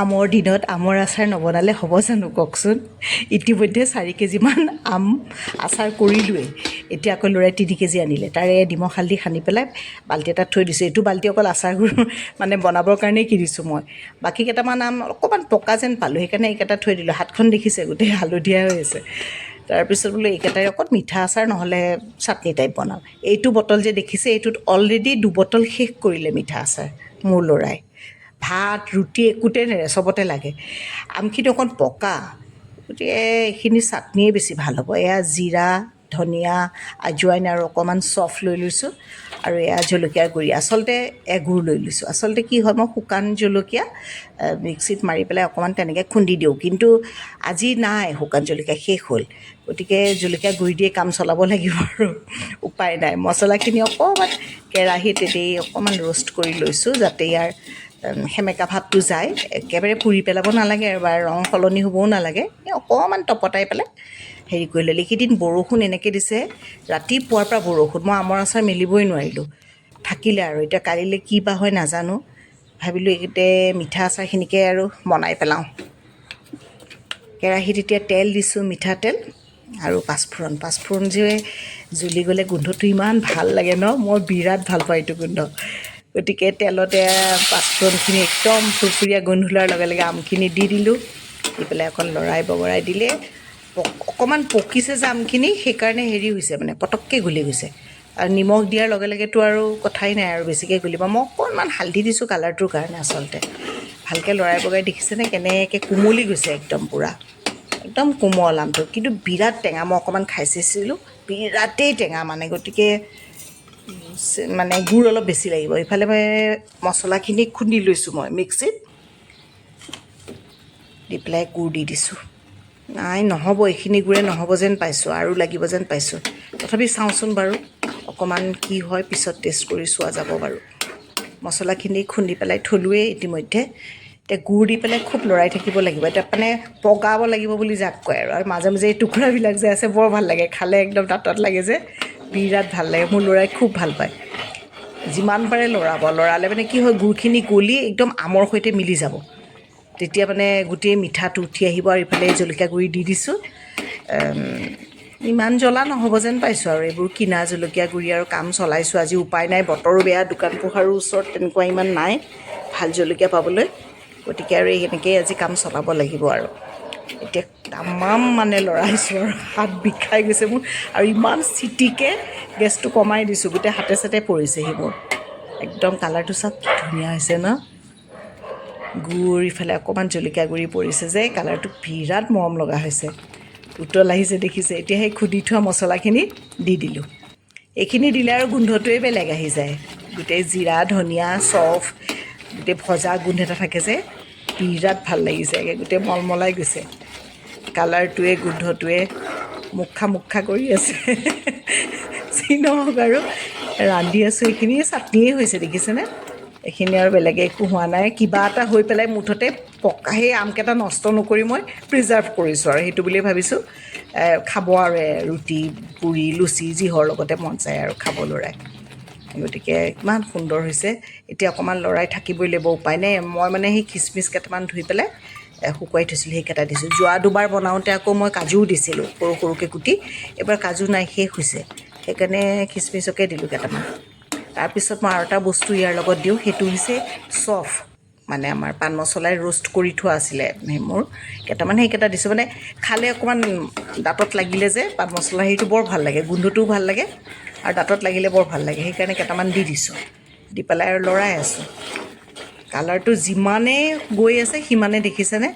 আমৰ দিনত আমৰ আচাৰ নবনালে হ'ব জানো কওকচোন? ইতিমধ্যে 4 কেজিমান আম আচাৰ কৰিলোৱেই। এতিয়া আকৌ ল'ৰাই 3 কেজি আনিলে। তাৰে নিমখ হালধি সানি পেলাই বাল্টি এটাত থৈ দিছোঁ। এইটো বাল্টি অকল আচাৰ মানে বনাবৰ কাৰণেই কিনিছোঁ মই। বাকী কেইটামান আম অকণমান পকা যেন পালোঁ, সেইকাৰণে এইকেইটা থৈ দিলোঁ। হাতখন দেখিছে, গোটেই হালধীয়া হৈ আছে। তাৰপিছত বোলো এইকেইটাৰে অকণ মিঠা আচাৰ নহ'লে চাটনি টাইপ বনাম। এইটো বটল যে দেখিছে, এইটোত অলৰেডি দুবটল শেষ কৰিলে মিঠা আচাৰ মোৰ ল'ৰাই। ভাত ৰুটি একোতে নেৰে, চবতে লাগে। আমখিনি অকণ পকা, গতিকে এইখিনি চাটনিয়ে বেছি ভাল হ'ব। এয়া জিৰা, ধনিয়া, আজৱাইন আৰু অকণমান চফ লৈ লৈছোঁ আৰু এয়া জলকীয়াৰ গুড়ি, আচলতে এগুৰ লৈ লৈছোঁ। আচলতে কি হয়, মই শুকান জলকীয়া মিক্সিত মাৰি পেলাই অকণমান তেনেকৈ খুন্দি দিওঁ, কিন্তু আজি নাই, শুকান জলকীয়া শেষ হ'ল। গতিকে জলকীয়া গুড়ি দিয়ে কাম চলাব লাগিব আৰু উপায় নাই। মছলাখিনি অকণমান কেৰাহীত এনেই অকণমান ৰ'ষ্ট কৰি লৈছোঁ, যাতে ইয়াৰ সেমেকা ভাৱটো যায়। একেবাৰে পুৰি পেলাব নালাগে আৰু বা ৰং সলনি হ'বও নালাগে। এই অকণমান তপতাই পেলাই হেৰি কৰি ল'লে। এইকেইদিন বৰষুণ এনেকৈ দিছে, ৰাতিপুৱাৰ পৰা বৰষুণ। মই আমৰ আচাৰ মেলিবই নোৱাৰিলোঁ, থাকিলে আৰু এতিয়া কালিলৈ কি বা হয় নাজানো। ভাবিলোঁ এইকেইতে মিঠা আচাৰখিনিকে আৰু বনাই পেলাওঁ। কেৰাহীত এতিয়া তেল দিছোঁ, মিঠাতেল আৰু পাঁচফোৰণ। পাঁচফোৰণ যে জ্বলি গ'লে গোন্ধটো ইমান ভাল লাগে ন, মই বিৰাট ভাল পাওঁ এইটো গোন্ধ। গতিকে তেলতে পাঁচফোৰণখিনি একদম ফুৰফুৰীয়া গোন্ধ ওলোৱাৰ লগে লগে আমখিনি দি দিলোঁ। দি পেলাই অকণ লৰাই বগৰাই দিলে। অকণমান পকিছে যে আমখিনি, সেইকাৰণে হেৰি হৈছে, মানে পটককৈ গলি গৈছে। আৰু নিমখ দিয়াৰ লগে লগেতো আৰু কথাই নাই আৰু বেছিকৈ গলিব। মই অকণমান হালধি দিছোঁ কালাৰটোৰ কাৰণে আচলতে। ভালকৈ লৰাই বগৰাই দেখিছেনে কেনেকৈ কোমলি গৈছে, একদম পূৰা একদম কোমল আমটো। কিন্তু বিৰাট টেঙা। মই অকণমান খাই চাইছিলোঁ, বিৰাটেই টেঙা মানে। গতিকে মানে গুড় অলপ বেছি লাগিব। ইফালে মই মছলাখিনি খুন্দি লৈছোঁ মই মিক্সিত দি পেলাই গুড় দি দিছোঁ। নাই, নহ'ব, এইখিনি গুড়ে নহ'ব যেন পাইছোঁ, আৰু লাগিব যেন পাইছোঁ। তথাপি চাওঁচোন বাৰু অকণমান কি হয়, পিছত টেষ্ট কৰি চোৱা যাব বাৰু। মছলাখিনি খুন্দি পেলাই থলোৱেই ইতিমধ্যে। এতিয়া গুড় দি পেলাই খুব লৰাই থাকিব লাগিব। এতিয়া মানে পগাব লাগিব বুলি যাক কয় আৰু। আৰু মাজে মাজে এই টুকুৰাবিলাক যে আছে, বৰ ভাল লাগে খালে, একদম দাঁতত লাগে যে বিৰাট ভাল লাগে। মোৰ ল'ৰাই খুব ভাল পায়। যিমান পাৰে লৰাব। লৰালে মানে কি হয়, গুড়খিনি গলি একদম আমৰ সৈতে মিলি যাব। তেতিয়া মানে গোটেই মিঠাটো উঠি আহিব। আৰু ইফালে জলকীয়া গুড়ি দি দিছোঁ। ইমান জ্বলা নহ'ব যেন পাইছোঁ আৰু এইবোৰ কিনা জলকীয়া গুড়ি আৰু কাম চলাইছোঁ আজি, উপায় নাই। বতৰো বেয়া, দোকান পোহাৰো ওচৰত তেনেকুৱা ইমান নাই ভাল জলকীয়া পাবলৈ। গতিকে আৰু এই এনেকেই আজি কাম চলাব লাগিব। আৰু এতিয়া তামাম মানে লৰাইছোঁ আৰু হাত বিষাই গৈছে মোৰ। আৰু ইমান চিটিকে, গেছটো কমাই দিছোঁ, গোটেই হাতে চাতে পৰিছেহি মোৰ। একদম কালাৰটো চাওক, কি ধুনীয়া হৈছে ন? গুড়, ইফালে অকণমান জলকীয়া গুড়ি পৰিছে যে কালাৰটো বিৰাট মৰম লগা হৈছে, উতল আহিছে দেখিছে। এতিয়া সেই খুন্দি থোৱা মছলাখিনি দি দিলোঁ। এইখিনি দিলে আৰু গোন্ধটোৱে বেলেগ আহি যায়। গোটেই জিৰা, ধনিয়া, চফ, গোটেই ভজা গোন্ধ এটা থাকে যে, বিৰাট ভাল লাগিছে। একে গোটেই মলমলাই গৈছে। কালাৰটোৱে, গোন্ধটোৱে মুখা মুখা কৰি আছে। যি নহওক আৰু ৰান্ধি আছোঁ। এইখিনি চাটনিয়ে হৈছে, দেখিছেনে? এইখিনি আৰু বেলেগে একো হোৱা নাই। কিবা এটা হৈ পেলাই মুঠতে পকা সেই আমকেইটা নষ্ট নকৰি মই প্ৰিজাৰ্ভ কৰিছোঁ আৰু সেইটো বুলিয়ে ভাবিছোঁ। খাব আৰু ৰুটি, পুৰি, লুচি যিহৰ লগতে মন যায় আৰু খাব ল'ৰাই। গতিকে ইমান সুন্দৰ হৈছে। এতিয়া অকণমান লৰাই থাকিবই লাগিব, উপায় নাই। মই মানে সেই খিচমিচ কেইটামান ধুই পেলাই শুকুৱাই থৈছিলোঁ, সেইকেইটা দিছোঁ। যোৱা দুবাৰ বনাওঁতে আকৌ মই কাজুও দিছিলোঁ সৰু সৰুকৈ কুটি। এইবাৰ কাজু নাই, শেষ হৈছে, সেইকাৰণে খিচমিচকে দিলোঁ কেইটামান। তাৰপিছত মই আৰু এটা বস্তু ইয়াৰ লগত দিওঁ, সেইটো হৈছে চফ। মানে আমাৰ পাণ মছলাই ৰ'ষ্ট কৰি থোৱা আছিলে সেই মোৰ কেইটামান, সেইকেইটা দিছোঁ। মানে খালে অকণমান দাঁতত লাগিলে যে পাণ মছলা হেৰিটো বৰ ভাল লাগে, গোন্ধটোও ভাল লাগে আৰু দাঁতত লাগিলে বৰ ভাল লাগে। সেইকাৰণে কেইটামান দি দিছোঁ। দি পেলাই আৰু লৰাই আছোঁ। কালাৰটো যিমানেই গৈ আছে সিমানে, দেখিছেনে,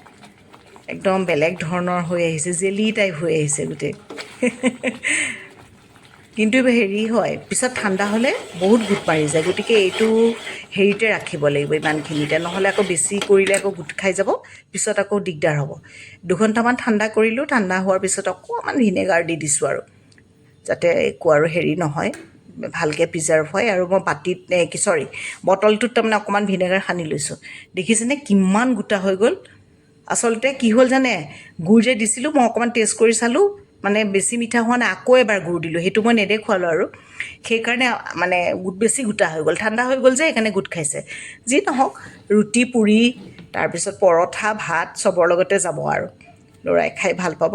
একদম বেলেগ ধৰণৰ হৈ আহিছে, জেলি টাইপ হৈ আহিছে গোটেই। কিন্তু হেৰি হয়, পিছত ঠাণ্ডা হ'লে বহুত গোট মাৰি যায়। গতিকে এইটো হেৰিতে ৰাখিব লাগিব ইমানখিনিতে, নহ'লে আকৌ বেছি কৰিলে আকৌ গোট খাই যাব, পিছত আকৌ দিগদাৰ হ'ব। 2 ঘণ্টামান ঠাণ্ডা কৰিলোঁ। ঠাণ্ডা হোৱাৰ পিছত অকণমান ভিনেগাৰ দি দিছোঁ আৰু যাতে একো আৰু হেৰি নহয়, ভালকৈ প্ৰিজাৰ্ভ হয়। আৰু মই বাতিত, কি, চৰি, বটলটোত তাৰমানে অকণমান ভিনেগাৰ সানি লৈছোঁ। দেখিছেনে কিমান গোটা হৈ গ'ল? আচলতে কি হ'ল জানে, গুড় যে দিছিলোঁ, মই অকণমান টেষ্ট কৰি চালোঁ। মানে মানে বেছি মিঠা হোৱা নাই, আকৌ এবাৰ গুড় দিলোঁ। সেইটো মই নেদেখুৱালোঁ আৰু সেইকাৰণে মানে বেছি গোটা হৈ গ'ল, ঠাণ্ডা হৈ গ'ল যে, সেইকাৰণে গোট খাইছে। যি নহওক, ৰুটি, পুৰি, তাৰপিছত পৰঠা, ভাত চবৰ লগতে যাব আৰু ল'ৰাই খাই ভাল পাব।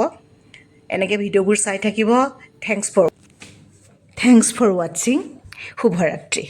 এনেকৈ ভিডিঅ'বোৰ চাই থাকিব। Thanks for watching. শুভৰাত্ৰি।